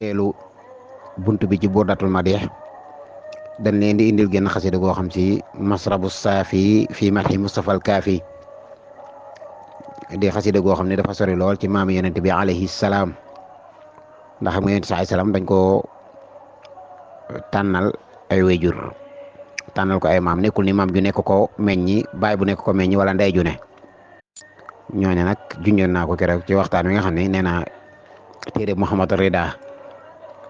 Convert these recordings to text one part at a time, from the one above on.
teelu bunt bi ci burdatul madih dañ leen di indil genn xasida goo xam ci masrabu saafi fii madhi Mustafa al Kaafi di xasida goo xam ne dafa sori lool ci maami yonent bi alayhi salaam ndax xam nga yonent saa salaam dañ koo tànnal ay wéjur tànnal ko ay maam nekkul ni maam ju nekk ko meññi baay bu nekk ko meññi wala ndey ju ne ñooñu nag junjoon naa ko keroog ci waxtaan wi nga xam ne nee naa téere Muhammad Rida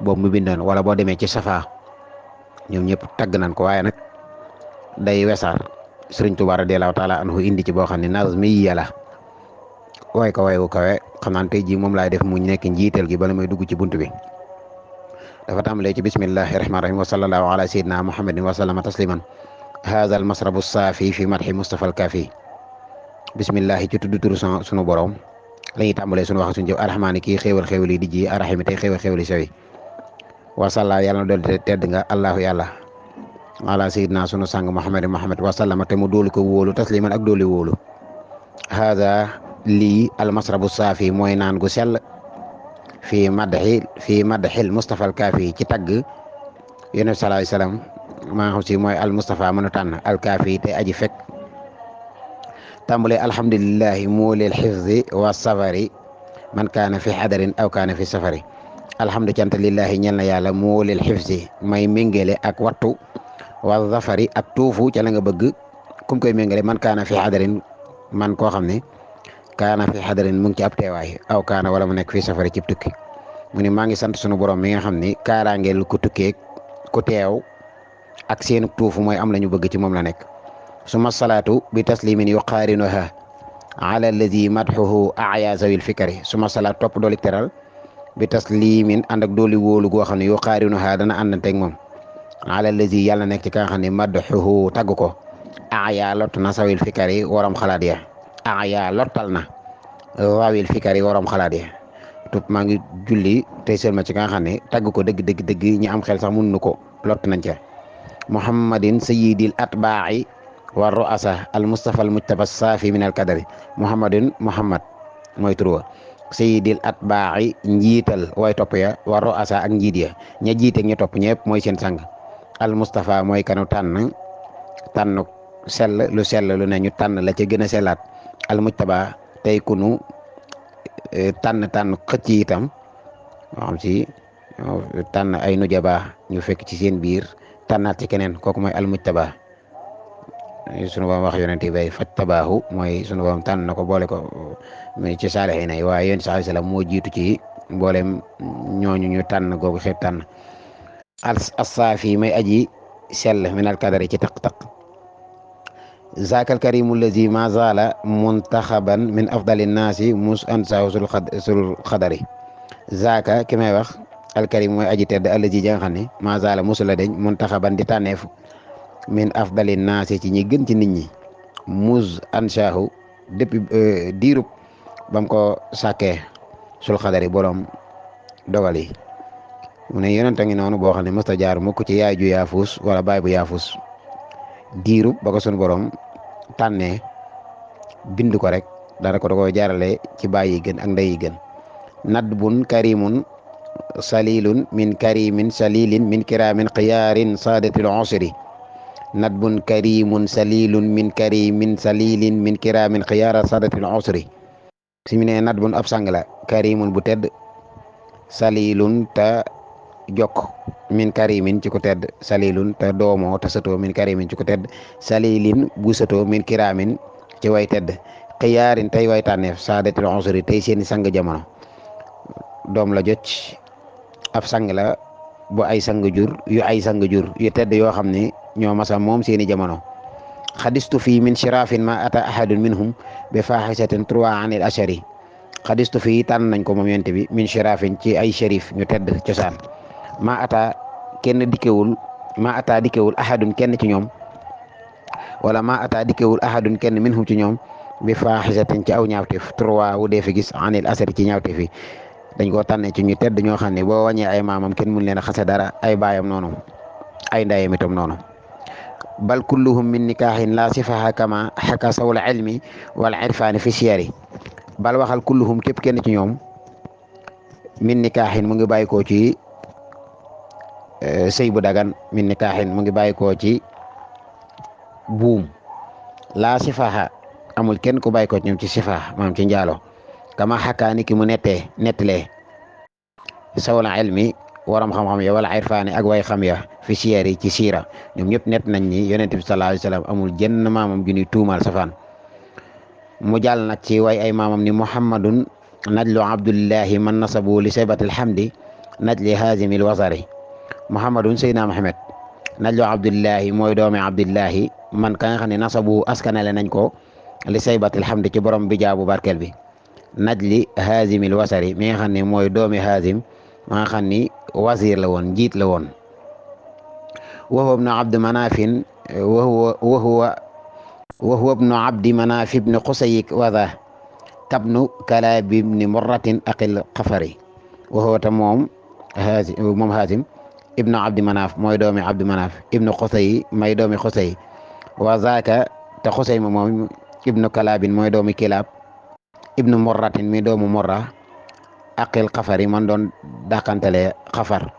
boobu mu bindoon wala boo demee ci Safa ñoom ñëpp tagg nañ ko waaye nag day wesaar Sëriñ Tuubaa radiyallaahu taala anhu indi ci boo xam ne nazmi yàlla way ko wayu kawe xam naa tey jii moom laay def mu nekk njiital gi bala may dugg ci bunt bi dafa tàmbalee ci bismillahi rahmaani rahim wa sallallahu ala sayyidina muhammadin wa sallama tasliman haza al masrabu saafi fi madhi Mustafa al Kaafi bismillahi ci tudd turu sunu borom la ñuy tàmbalee sunu wax suñu jëf arrahmaani kii xéewal xéewal yi di ji arrahimi tey xéewal xéewal yi sewi wasalla yàlla na dool tedd nga allahu yàlla ala sayyidina sunu sang muhammadin muhammad wa sallama te mu doolu ko wóolu tasliman ak dooli wóolu haza lii al masrabu saafi mooy naan gu sell fii madhil Mustafa al Kaafi ci tagg yonent salaay salaam maa xam si mooy al Mustafa mënu tànn al Kaafi te aji fekk tàmbalee alhamdulillahi muulil xifzi wa safari man kaana fi xadarin aw kaana fi safari alhamdu cant lillahi ñel na yàlla muulil xifzi may méngale ak wattu wa safari ak tuufu ca la nga bëgg kum koy méngale man kaana fi xadarin man koo xam ne kaana fi xadarin mu ngi ci ab teewaay aw kaana wala mu nekk fi safari cib tukki mu ni maa ngi sant sunu borom mi nga xam ni kaaraangeel ku tukkee ku teew ak seen tuufu mooy am la ñu bëgg ci moom la nekk suma salaatu bi taslimin yuqaarinuha ala alladi madhuhu aya zawil fikari suma salaat topp dooli teral bi taslimin ànd ak dooli wóolu goo xam ne yuqaarinuha dana àndanteeg moom ala alladi yàlla nekk ci ka nga xam ne madhuhu tagg ko aya lott na zawil fikari waram xalaat ya aya lottal na zawil fikari waram xalaat ya tub maa ngi julli tey selma ci ka nga xam ne tagg ko dëgg ñi am xel sax mun nu ko lott nañ ca muhammadin sayyidil atbaa'i wa ru'asa al mustafa al mujtaba saafi min al kadari muhammadin muhammad mooy turwa sayyidil atbaa'i njiital way topp ya wa ru'asa ak njiit ya ña jiite ña topp ñëpp mooy seen sang al mustafa mooy kanu tànn sell lu ne ñu tànn la ca gën a sellaat al mujtaba tey kunu tànn xëcc itam moo xam si tànn ay nujaba ñu fekk ci seen biir tànnaat ci keneen kooku mooy al mujtaba sunu boom wax yonent bay faj tabaahu mooy sunu boom tànn na ko boole ko ci saalihiina yi waaye yonent sallallahu alayhi wasallam moo jiitu ci mboolem ñooñu ñu tànn googu xeet tànn as-saafi may aji sell min al kadari ci taq-taq zaaka al karimu allazi ma zaala muntaxaban min afdali nnaasi mus ansaahu sul xadari zaaka ki may wax al karim mooy aji tedd allazi ja nga xam ne ma zaala musula deñ muntaxaban di tànneef min afdali naasi ci ñi gën ci nit ñi mus ansaahu depuis diirub bam ko sàkkee sul xadari borom dogal yi mu ne yonent a ngi noonu boo xam ne mësta jaar mukk ci yaay ju yaafus wala baay bu yaafus diirub ba ko sunu borom tànnee bind ko rek dara ko da koy jaarale ci baay yi gën ak ndey yi gën nadbun karimun salilun min karimin salilin min kiraamin xiyaarin saadatil usri nadbun karimun salilun min karimin salilin min kiraamin xiyaara saadatil usri si mu ne nadbun ab sang la karimun bu tedd salilun te jokk min karimin ci ko tedd salilun te doomoo te sëtoo min karimin ci ko tedd salilin bu sëtoo min kiraamin ci way tedd xiyaarin tey way tànneef saadatil usri tey seeni sang jamono doom la jot ab sang la bu ay sang jur yu tedd yoo xam ne ñoo masa moom seeni jamono xadistu fii min shirafin ma ata ahadun minhum bi faxisatin trois anil ashari xadistu fii tànn nañ ko moom yonent bi min shirafin ci ay shérif ñu tedd cosaan ma ata dikkewul ahadun kenn ci ñoom wala ma ata dikkewul ahadun kenn minhum ci ñoom bi faxisatin ci aw ñaawteef trois wu dee fi gis anil ashari ci ñaawteef yi dañ koo tànnee ci ñu tedd ñoo xam ne boo wàññee ay maamam kenn mun leen a xase dara ay baayam noonu ay ndayam itam noonu bal kulluhum min nikaahin la sifaha kama xaka sawul ilmi wal irfaani fi siyari bal waxal kulluhum képp kenn ci ñoom min nikaaxin mu ngi bàyyi koo ci sëy bu dagan min nikaaxin mu ngi bàyyi koo ci buum laa sifaaxa amul kenn ku bàyyi ko ñoom ci sifaax maam ci njaalo kama xakkaani ki mu nettalee sawla ilmi waram xam-xam ya wala irfaani ak way xam ya fi siyeer yi ci siira ñoom ñëpp nett nañ ni yonent bi sallallahu alayhi wasallam amul jenn maamam ju ñuy tuumaal safaan mu jàll nag ci way ay maamam ni muhammadun najlu abdullahi man nasabu li saybatil hamdi najli hazimil wasari muhammadun seydina muhammad najlu abdullahi mooy doomi abdullahi man ka nga xam ne nasabu askanale nañ ko li saybatil hamdi ci borom bi jaabu barkel bi najli hazimil wasari mi nga xam ne mooy doomi hazim ma nga xam ni wazir la woon njiit la woon wahuwa ibnu abdi manafin wahuwa ibnu abdi manaf ibni xusayik wada kabnu kalab ibni murratin aqil xafari wahuwa ta moom hazim ibnu abdi manaf mooy doomi abdi manaf ibnu xusay may doomi xusay wa zaaka te xusay ma moom ibnu kalabin mooy doomi kilab ibnu murratin mi doomu murra aqil xafari man doon dàqantale xafar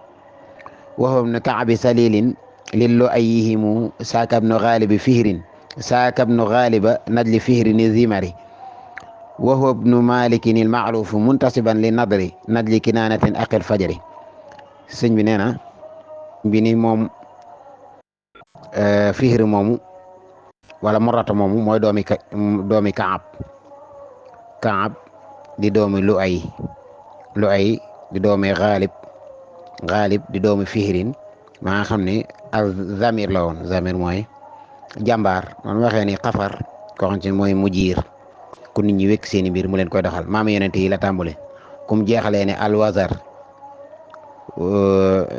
waxam ne kaabi salilin lillu ayihimu saakab nu xaalibi fihrin saakab nu xaaliba najli fihri ni zimari waxu bnu malikin il maarufu muntasiban li nadri najli kinaanatin aqil fajari sëñ bi nee na bi ni moom fihri moomu wala murrata moomu mooy doomi kaab di doomi lu ay di doomi xaalib di doomi fihrin maa nga xam ne ak zamir la woon zamir mooy jàmbaar man waxee ni xafar ko xam ci mooy mujiir ku nit ñi wekk seeni mbir mu leen koy doxal maam yonent yi la tàmbale kum jeexalee ne alwazar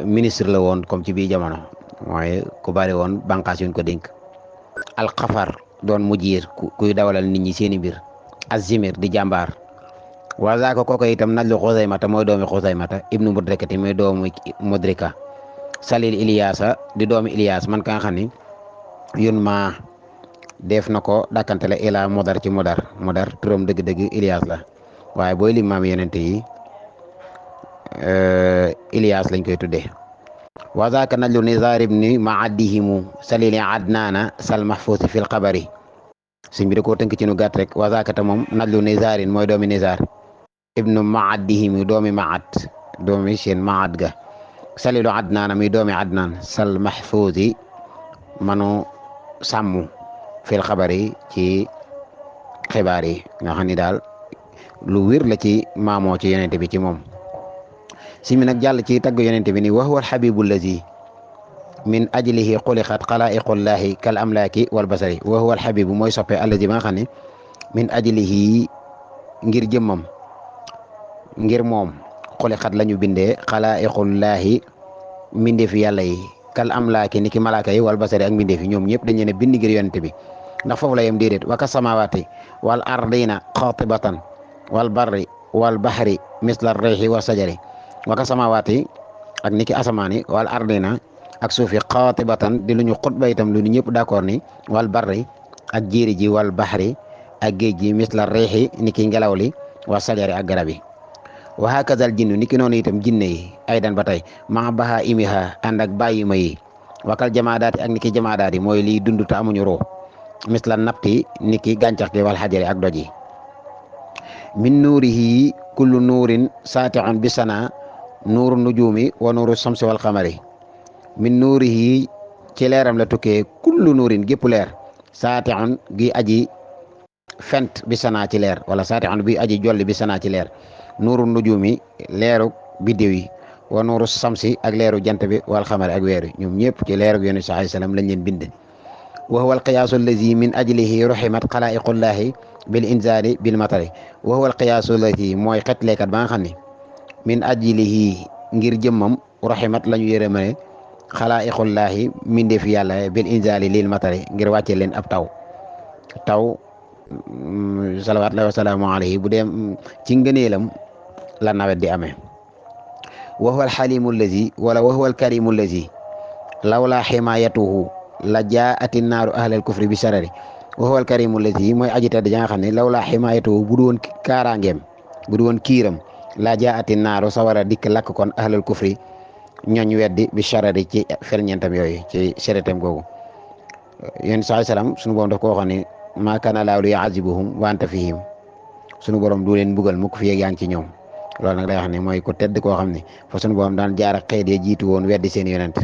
ministre la woon comme ci bii jamono mooy ku bari woon bànqaas yuñ ko dénk alxafar doon mujiir kuy dawalal nit ñi seeni mbir azimir di jàmbaar wa zaaka kooku itam najlu xusaymata mooy doomi xusaymata ibnu mudrikati mooy doomi mudrika salil iliyasa di doomi iliyas man ka nga xam ni yun ma def na ko dàkkantele ila modar ci modar turam dëgg-dëgg iliyas la waaye booy lim maam yonente yi iliyas lañ koy tuddee wa zaaka najlu nizar ibni maaddihimu salili adnana sal mahfusi fil xabari sëñ bi da koo tënk ci nu gàtt rek wa zaaka ta moom najlu nizarin mooy doomi nizar ibnu maaddihimu doomi maad doomi seen maad ga salilu adnaana mi doomi adnaan sal mahfusi manu sàmm fil xabari ci xibaar yi nga xam ni daal lu wér la ci maamoo ci yonente bi ci moom si mi nag jàll ci tagg yonente bi ni wa huwa alxabibu allazi min ajlihi xuliqat xalaiqullahi kal amlaaki wal basari wa huwa alxabibu mooy soppe allazi ba nga xam ne min ajlihi ngir jëmmam ngir moom xuliqat la ñu bindee xalaiqullahi mbindeefi yàlla yi kal amlaaki ni ki malaaka yi wal basari ak mbindeef yi ñoom ñëpp dañ leen a bind ngir yonente bi ndax foofu la yem déedéet wa ka samawaati wal ardina xaatibatan wal barri wal bahri misla reyxi wa sajari wa ka samawaati ak ni ki asamaan yi wal ardina ak suufi xaatibatan di lu ñu xutba itam lu ñu ñëpp d'accord ni wal barri ak jéeri ji wal bahri ak géej gi misla reyxi ni ki ngelaw li wa sajari ak garab yi wa hakazal jinnu ni ki noonu itam jinne yi aydan ba tey ma baha imiha ànd ak bàyyima yi wakal jamaadaati ak ni ki jamaadaati mooy liy dund te amuñu roo misla napti ni ki gàncax gi wal xajari ak doj yi min nuurihi kullu nuurin saatiun bi sana nuuru nujumi wa nuuru samsi wal xamari min nuurihi ci leeram la tukkee kullu nuurin gépp leer saatiun gi aji fent bi sana ci leer wala saatiun bi aji jolli bi sana ci leer nuuru nujumi leeru biddiw yi wa nuuru samsi ak leeru jant bi wal xamari ak weer ñoom ñëpp ci leeru yonent sallallahu alayhi wasallam lañ leen bind wa huwa alqiyaasu allazi min ajlihi ruhimat xalaiqullahi bil inzali bil matari wa huwa alqiyaasu allazi mooy xetleekat ba nga xam ne min ajlihi ngir jëmmam ruhimat la ñu yërëmane xalaiqullahi mindeef yàlla bil inzali lil matari ngir wàcce leen ab taw salawatullahi wa salaamu alayhi bu dee ci ngëneelam la nawet di amee wa huwa alxalimu allazi wala wa huwa alkarimu allazi lawla ximayatuhu la jaati naaru ahlal kufri bi sarari wa huwa alkarimu allazi mooy aji tedd ja nga xam ne lawla ximayatuhu bu du woon kaaraangeem bu du woon kiiram la jaati naaru sawara dikk lakk kon ahlul kufri ñooñ weddi bi charari ci ferñeentam yooyu ci seretem googu yéen saa salaam suñu borom daf ko waxoon ni maa kaana laahu yu'azibuhum wa anta fihim suñu borom du leen mbugal mukk fi yeeg yaa ngi ci ñoom loolu nag day wax ne mooy ku tedd koo xam ne fa suñu borom daan jaar ak xeet ya jiitu woon weddi seen yonent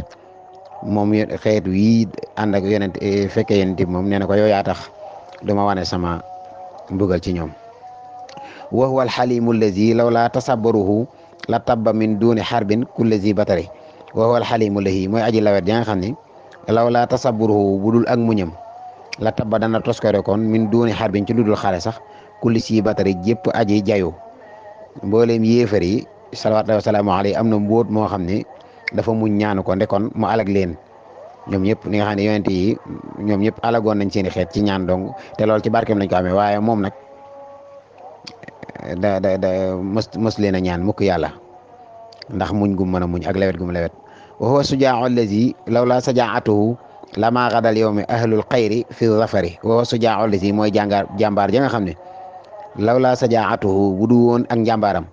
moom xeet wi ànd ak yonent fekkee yonent moom nee na ko yow yaa tax duma wane sama mbugal ci ñoom wa huwa alxalimu allazi law laa tasabbaruhu la tabba min duni xarbin kullazi batari wa huwa alxalimu allazi mooy aji lawet ya nga xam ne law laa tasabbaruhu budul ak muñam la tabba dana toskore kon min duni xarbin ci ludul xare sax kulli si batari jépp aji jayu mbooleem yéefar yi salawaatullahi wa salaamu alayhi am na mbóot moo xam ne dafa muñ ñaanu ko ndekon mu alag leen ñoom ñëpp ni nga xam ne yonent yi ñoom ñëpp alagoon nañ seeni xeet ci ñaan dong te loolu ci barkeem lañ ko amee waaye moom nag mës leen a ñaan mukk yàlla ndax muñ gum mën a muñ ak lewet gum lewet wa huwa sujaa'u allazi lawla sajaa'atuhu lama gadal yawmi ahlul xayri fi zafari wa huwa sujaa'u allazi mooy jàmbaar ja nga xam ne lawla sajaa'atuhu bu du woon ak njàmbaaram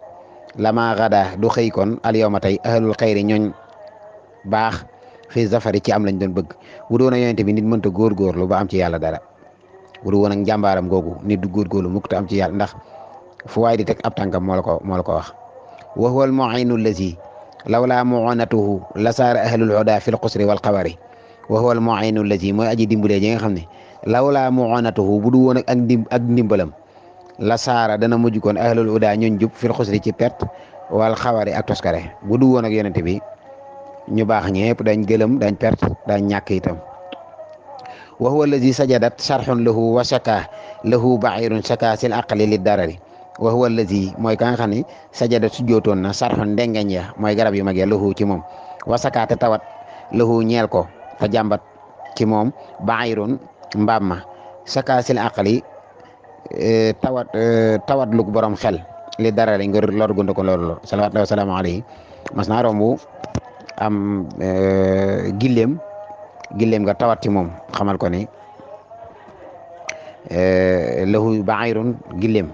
lama gada du xëy kon al yawma tey ahlul xayri ñooñ baax fi zafari ci am lañ doon bëgg bu doon a yonente bi nit mënta góorgóorlu ba am ci yàlla dara bu du woon ak njàmbaaram googu nit du góorgóorlu mukk te am ci yàlla ndax fu waay di teg ab tànkam moo la ko wax wa huwa al mu'inu allazi lawla mu'anatuhu la saara ahlul huda fil qusri wal xabari wa huwa al mu'inu allazi mooy aji dimbalee ji nga xam ne lawla mu'anatuhu bu du woon ak ndimbalam la saara dana mujj kon ahlul huda ñooñ jub fil qusri ci perte wal xabari ak toskare bu du woon ak yonente bi ñu baax ñëpp dañ gëlëm dañ perte dañ ñàkk itam wa huwa allazi sajadat sharhun lahu wa shaka lahu ba'irun shaka sil aqli lid darari wa huwa allazi mooy ka nga xam ne sajadat su jootoon na sharhun ndengeñ ya mooy garab yu mag ya lahu ci moom wa shaka te tawat lahu ñeel ko te jàmbat ci moom ba'irun mbaam ma shaka sil aqli tawat lug borom xel li darari ngir lor gunde ko loolu sallallahu wa sallam alayhi mas naa rombu am gilleem nga tawat ci moom xamal ko ni lahu ba'irun gilleem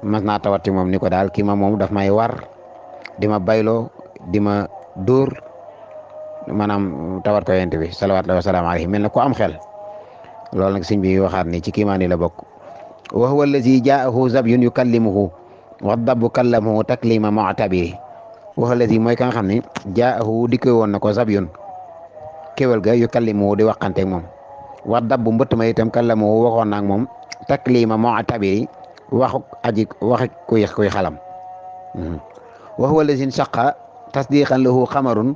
mas naa tawat ci moom ni ko daal kii ma moom daf may war di ma bayloo di ma dóor maanaam tawat ko yent bi salawatullahi wa salaamu alayhi mel na ko am xel loolu nag sëñ bi waxaat ni ci kiimaan yi la bokk wa huwa allazi jaahu zabyun yukallimuhu wa dabbu kallamuhu taklima mu'tabiri wa huwa allazi mooy ka nga xam ne jaahu dikkee woon na ko zabyun kéwél ga yukallimuhu di waxanteeg moom wa dabbu mbëtt ma itam kallamuhu waxoon naag moom taklima mu'tabiri waxi kuy xalam wa huwa allazi shaqa tasdiqan lahu xamarun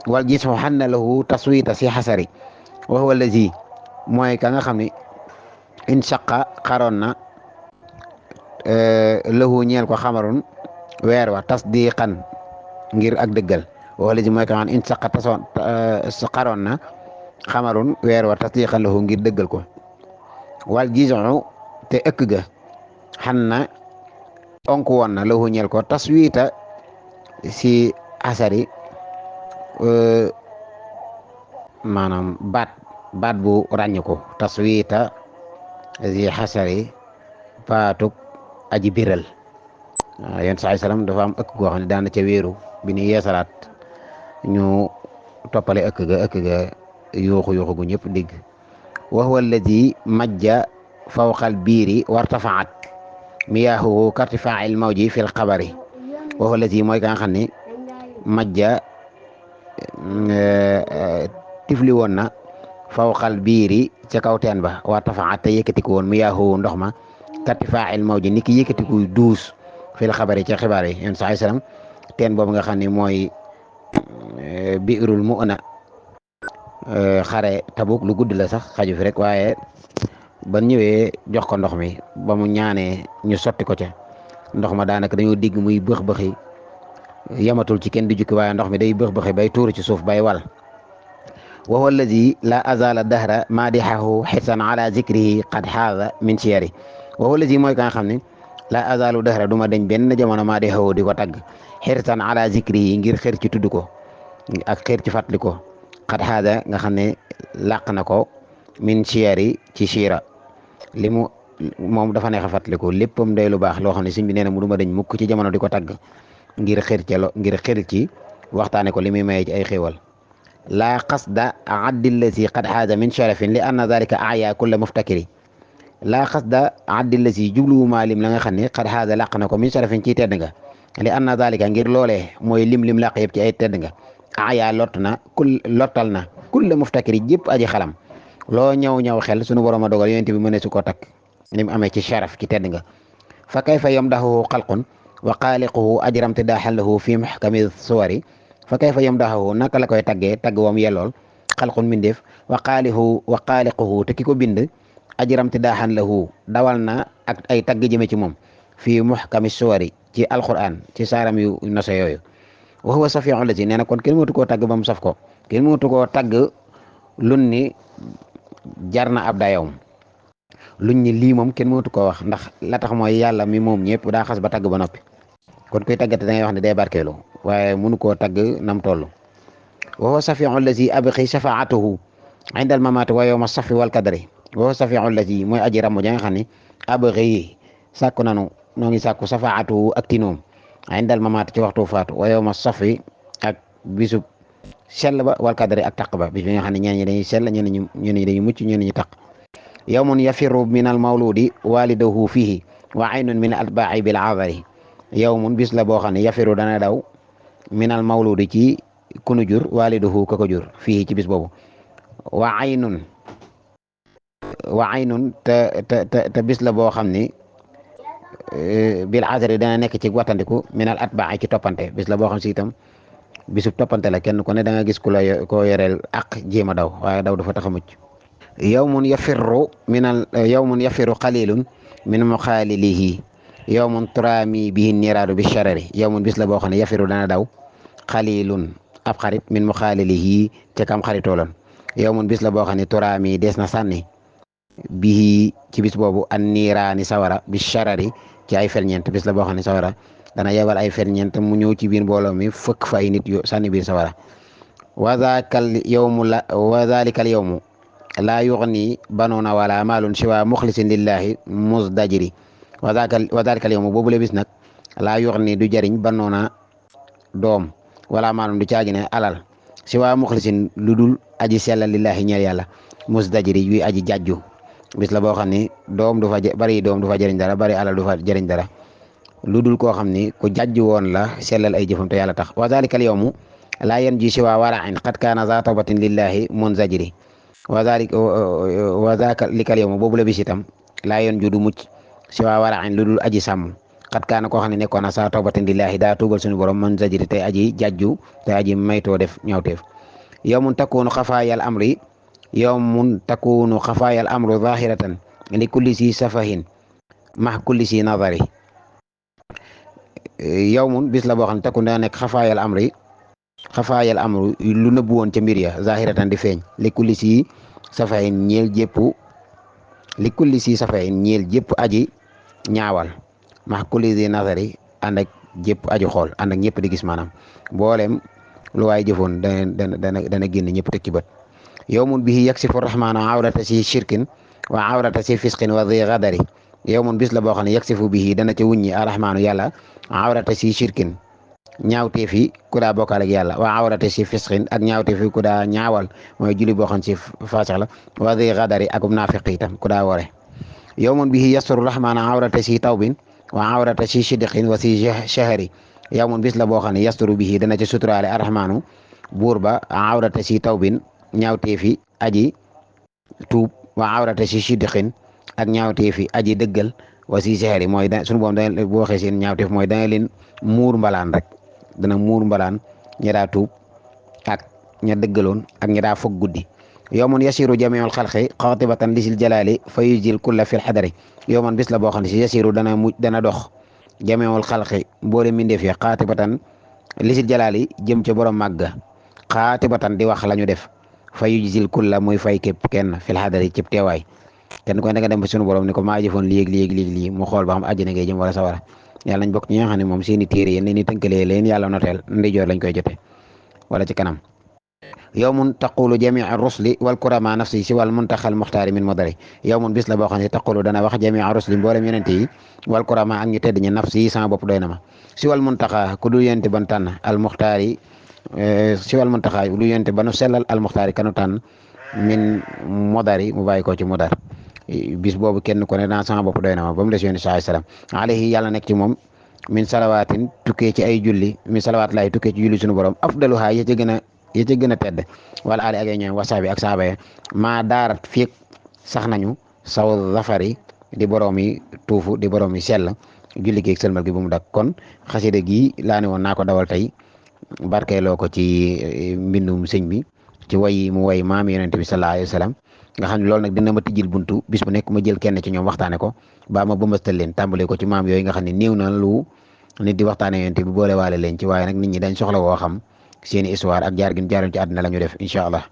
wal jismu xanna lahu taswita si xasari wa huwa allazi mooy ka nga xam ne in shaqa xaroon na lahu ñeel ko xamarun weer wa tasdiqan ngir ak dëggal wa huwa allazi mooy ka nga xam ne in shaqa xaroon na xamarun weer wa tasdiqan lahu ngir dëggal ko wal jismu te ëkk ga xan na onk woon na lahu ñeel ko taswita si asari maanaam baat bu ràññ ko taswita si xasari baatuk aji biral yonent saa sallam dafa am ëkk goo xam ne daana ca wéeru bi ni yeesalaat ñu toppale ëkk ga yuuxu gu ñëpp digg wa huwa alladi majja fawqal biiri wartafaat miyaahuhu kartifaa'il mawji fil xabari wa huwa alladi mooy ka nga xam ne majja tifli woon na fawqal biiri ca kaw teen ba wartafaat te yëkkatiku woon miyaahuhu ndox ma kartifaa'il mawji ni ki yëkkatiku duus fil xabari ca xibaar yi yonent saa sallam teen boobu nga xam ne mooy biirul mu'na xare Tabuk lu gudd la sax xaju fi rek waaye ban ñëwee jox ko ndox mi ba mu ñaanee ñu sotti ko ca ndox ma daanaka dañoo digg muy bëx-bëxi yamatul ci kenn di jukki waaye ndox mi day bëx-bëxi bay tuuru ci suuf bay wal wa huwa alladi la azala dahra madihahu xisan ala zikrihi qad xaaza min siyari wa huwa alladi mooy ka nga xam ne la azalu dahra du ma deñ benn jamono madihahu di ko tagg xirsan ala zikrihi ngir xër ci tudd ko ak xër ci fàttali ko xad xaaza nga xam ne làq na ko min siyari ci siira li mu moom dafa neex a fàttaliku léppam day lu baax loo xam ne sëñ bi nee na mu duma dañ mukk ci jamono di ko tagg ngir xër ci ngir xër ci waxtaane ko li muy maye ci ay xéewal laa qasda addillasi qad xaaza min sharafin li anna dalika aya kulla muftakiri laa qasda addillasi jubluwumaa lim la nga xam ne qad xaaza làq na ko min sharafin ci tedd nga li anna dalika ngir loolee mooy lim làq yëpp ci ay tedd nga aya lottal na kulla muftakiri jëpp aji xalam loo ñëw xel sunu borom a dogal yonent bi mëne su ko takk ni mu amee ci sharaf ci tedd nga fa kayfa yamdahu xalqun wa xaaliquhu ajram tidaaxan lahu fi muxkami suwari fa kayfa yamdahu naka la koy taggee tagg wam yellool xalqun mindeef wa xaaliquhu te ki ko bind ajram tidaaxan lahu dawal na ak ay tagg jëme ci moom fi muxkami suwari ci alquran ci saaram yu nose yooyu wa huwa safiu la si nee na kon kenn mënatu koo tagg ba mu saf ko kenn mënatu koo tagg lun ni jar na ab dayawum luñ ni lii moom kenn mënatu koo wax ndax la tax mooy yàlla mi moom ñëpp daa xas ba tagg ba noppi kon kuy taggate da ngay wax ne day barkeelu waaye mënu koo tagg nam toll wa huwa safiu allazi abqi shafaatuhu inda al mamati wa yawma safi wal kadri wa huwa safiu allazi mooy aji ramu ja nga xam ne abqi sàkku nanu noo ngi sàkku shafaatuhu ak tinoom inda al mamati ci waxtu faatu wa yawma safi ak bisub sell ba wal kadri ak taq ba bis bi nga xam ne ñenn ñi dañuy sell ñenn ñi dañuy mucc ñenn ñi taq yawmun yafiru min al mawludi walidahu fihi wa aynun min atbaai bil azari yawmun bis la boo xam ne yafiru dana daw min al mawludi ci kunu jur walidahu ka ko jur fii ci bis boobu wa aynun te bis la boo xam ne bil azari dana nekk ci wattandiku min al atbaai ci toppante bis la boo xam si itam bisub toppante la kenn ku ne da nga gis ku la koo yoreel ak jéem a daw waaye daw dafa tax a mucc yawmun yafiru qalilun min muxaalilihi yawmun turaami bihi niraadu bi sharari yawmun bis la boo xam ne yafiru dana daw qalilun ab xarit min muxaalilihi te kam xaritoolan yawmun bis la boo xam ne turaami des na sànni bihi ci bis boobu an niiraani sawara bi sharari ci ay ferñeent bis la boo xam ne sawara dana yebal ay ferñeent mu ñëw ci biir mbooloo mi fëkk fa ay nit yu sànni biir sawara wa dalika al yawmu laa yuxni banoona wala maalun siwa muxlisin lillahi musdajiri wa dalika al yawmu boobu le bis nag laa yuxni du jëriñ banoona doom wala maalun du caagine alal siwa muxlisin lu dul aji sellal lillahi ñeel yàlla musdajiri yuy aji jajju bis la boo xam ni doom du fa jëriñ dara bari alal du fa jëriñ dara lu dul koo xam ni ku jajj woon la sellal ay jëfam te yàlla tax wa dalika al yawmu laa yanji siwa wara'in qad kaana za tawbatin lillahi munzajiri wa dalika al yawmu boobu la bis itam laa yanju du mucc siwa wara'in lu dul aji sàmm qad kaana koo xam ne nekkoon na za tawbatin lillahi daa tuubal suñu borom munzajiri te aji jajju te aji maytoo def ñaawteef yawmun takunu xafaayal amri zahiratan li kulli si safahin ma kulli si nadari yawmun bis la boo xam ne takku daa nekk xafaayal amru lu nëbbu woon ca mbir ya zahiratan di feeñ li kulli si safahin ñeel jépp aji ñaawal ma kulli si nadari ànd ak jépp aji xool ànd ak ñëpp di gis maanaam mboolem lu waay jëfoon dana génn ñëpp teg ci bët yawmun bihi yaksifu rahmaanu awrata si shirkin wa awrata si fisqin wa di gadari yawmun bis la boo xam ne yaksifu bihi dana ca wuññi arrahmaanu yàlla awrata si shirkin ñaawteef yi ku daa bokkaal ak yàlla wa awrata si fisqin ak ñaawteef yi ku daa ñaawal mooy julli boo xam si faasix la wa di gadari ak naafiq itam ku daa wore yawmun bihi yasturu rahmaanu awrata si tawbin wa awrata si sidqin wa si shahari yawmun bis la boo xam ne yasturu bihi dana ci suturaale arrahmaanu buur ba awrata si tawbin ñaawteefi aji tuub wa awrata si sidqin ak ñaawteefi aji dëggal wa si seheri mooy sunu boom da bu waxee seen ñaawteef mooy dana leen muur mbalaan rek dana muur mbalaan ña daa tuub ak ña dëggaloon ak ña daa foog guddi yawmun yasiru jamiul xalqi xaatibatan lisil jalaali fa yujil kulla fil xadari yawmun bis la boo xam ne si yasiru dana dox jamiul xalqi mboole mindeef ya xaatibatan lisil jalaali jëm ca borom màgga xaatibatan di wax la ñu def fa yujzil kulla muy fay képp kenn fil xadari cib teewaay kenn koy da nga dem ba sunu borom ni ko maa jëfoon lii mu xool ba xam àjjana ngay jëm wala sawara yàlla nañ bokk ñi nga xam ne moom seeni téere yéen ni tënkalee leen yàlla noteel ndijoor lañ koy jote wala ci kanam yawmun taqulu jamia rusli wal kurama nafsi si wal muntaxal muxtaari min modari yawmun bis la boo xam ne taqulu dana wax jamia rusli mboolem yonente yi wal kurama ak ñu tedd ñi nafsi sama bopp doy na ma si wal muntaxa ku du yonente ban tànn al muxtaari si wal muntaxa lu yonente ba nu sellal al muxtaari kanu tànn min modari mu bàyyi ko ci modar bis boobu kenn ku ne daan sama bopp doy na ma ba mu des yonente saa sallam alayhi yàlla nekk ci moom min salawaatin tukkee ci ay julli min salawaat laay tukkee ci julli suñu borom afdaluha ya ca gën a tedd wala ali ak ay ñoom wasaabi ak saaba ya maa daarat fiig sax nañu saw zafari di borom yi tuufu di borom yi sell julli gi ak sëlmal gi bu mu dak kon xasida gi laa ne woon naa ko dawal tey barkeeloo ko ci mbindum sëñ bi ci way mu way maam yonent bi sallallahu alayhi wa sallam nga xam ne loolu nag dina ma tijjil buntu bis bu nekk ma jël kenn ci ñoom waxtaane ko ba ma bëmbastal leen tàmbale ko ci maam yooyu nga xam ne néew na lu nit di waxtaane yonent bi boole waale leen ci waaye nag nit ñi dañ soxla woo xam seeni histoire ak jaar gi jaaroon ci àddina la ñu def incha allah